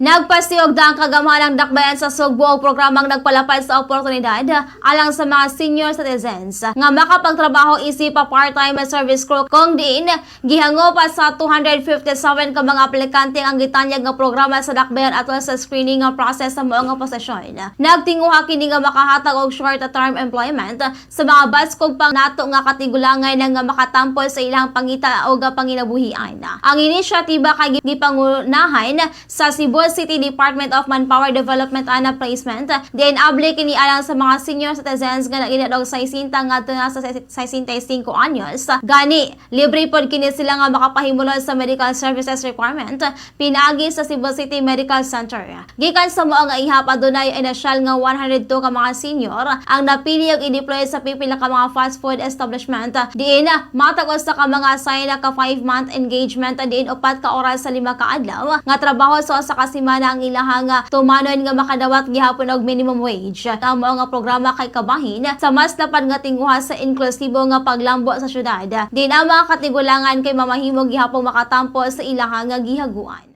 Nagpasiugda ang kagamhanang Dakbayan sa Sugbo og programang nagpalapad sa oportunidad alang sa mga senior citizens nga makapagtrabaho isip pa part-time service crew, kung diin gihangop sa 257 ka mga aplikante ang gitanyag nga programa sa Dakbayan atol sa screening nga process sa mao nga posisyon. Nagtinguha kini nga makahatag og short-term employment sa mga baskog pang nato nga katigulangan nga makatampol sa ilang pangita og panginabuhian. Ang inisyatiba kay gipangunahan sa Cebu City Department of Manpower Development and Placement, diin abli kini alang sa mga senior citizens nga nag-edad og 60 ngadto na sa 65 anyos. Gani, libre pod kini sila nga makapahimulon sa medical services requirement pinaagi sa Cebu City Medical Center. Gikan sa mao nga ihap, adunay inasyal nga 102 ka mga senior ang napili og i-deploy sa pipila ka mga fast food establishment, diin matag usa ka mga assign ka 5-month engagement, diin 4 ka oras sa 5 ka adlaw nga trabaho sa usa ka semana ang ilahang tumanon nga makadawat gihapon og minimum wage. Ang mao nga programa kay kabahin sa mas lapad nga tinguha sa inklusibo nga paglambo sa syudad, diin ang mga katigulangan kay mamahimo gihapon makatampo sa ilahang gihaguan.